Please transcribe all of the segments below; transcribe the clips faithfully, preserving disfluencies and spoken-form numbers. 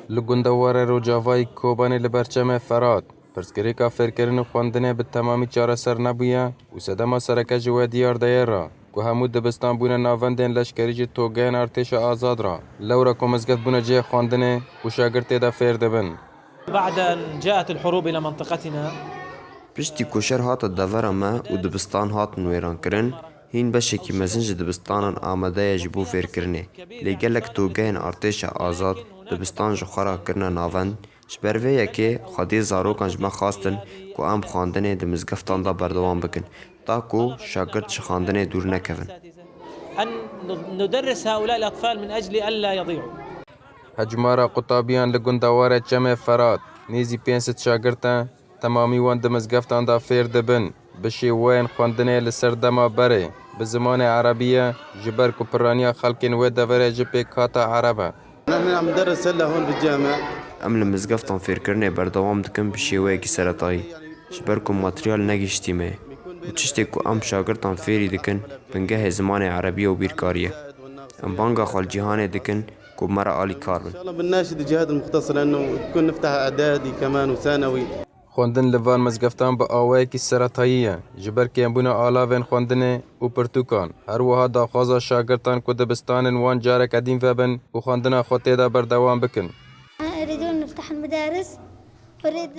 Li gundewara Rojavayî Kobanê li ber çemê Ferat, pirsgirêka fêrkirin û xwendinê bi temamî çareser nebûye û sedema sereke ji wê diyar de ye re ku hemû dibistan bûne navendên leşkerî ji togehên artêşa azad re, lewra ku mizgeft bûne cihê xwendinê û şagird tê de fêr dibin. بعد أن جاءت الحروب إلى منطقتنا. Piştî ku şer hate devera me û dibistan hatin wêrankirin, hîn beşekî mezin ji dibistanan amade ye ji bo fêrkirinê. Lê gelek togehên artêşa azad dibistan ji xwe re kirine navend. Ji ber vê yekê xwediyê zarokan ji me xwestin ku em xwendinê di mizgeftan de berdewam bikin, ta ku şagird ji xwendinê dûr nekevin. أن ندرس هؤلاء الأطفال من أجل ألا يضيعوا. Hejmara qutabiyan li gundewarê çemê Ferat nêzî pênc sed şagird e. Temamî wan di mizgeftan de fêr dibin. Bi şêweyên xwendinê li ser dema berê bi zimanê erebî ye, ji ber ku piraniya xelkên wê deverê ji pêkhata ereb e. نحن عم ندرس هلا هون بالجامع. Em li mizgeftan fêrkirinê berdewam dikin bi şêweyekî seretayî, ji ber ku materyal negihiştî me ye û tiştê ku em şagirdan fêrî dikin, bingehê zimanê erebî ye û bîrkarî ye. Em banga xwe li cîhanê dikin ku me re alîkar bin. إن شاء الله بنناشد الجهات المختصة لأنه بدكم نفتح إعدادي كمان وثانوي. Xwendin li van mizgeftan bi awayekî seretayî ye, ji ber kêmbûna alavên xwendinê û pirtûkan. Her wiha daxwaza şagirdan ku dibistanên wan careke din vebin û xwendina xwe tê de berdewam bikin. نريد أن نفتح المدارس.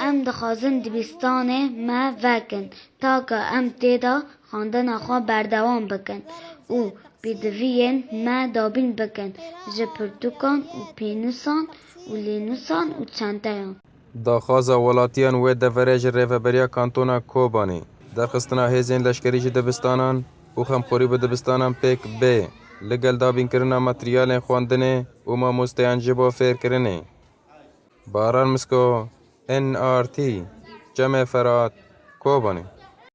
Em dixwazin dibistanê me vekin, ta ku em tê de xwendina xwe berdewam bikin û pêdiviyên me dabîn bikin ji pirtûkan û pênûsan û lênûsan û çenteyan. Daxwaza welatiyan wê deverê ji Rêveberiya Kantona Kobanê, derxistina hêzên leşkerî ji dibistanan û xemxorî bi dibistanan pêk bê, li gel dabînkirina materyalên xwendinê û mamosteyan ji bo fêrkirinê. Baran Misko, N R T, Çemê Ferat, Kobanê.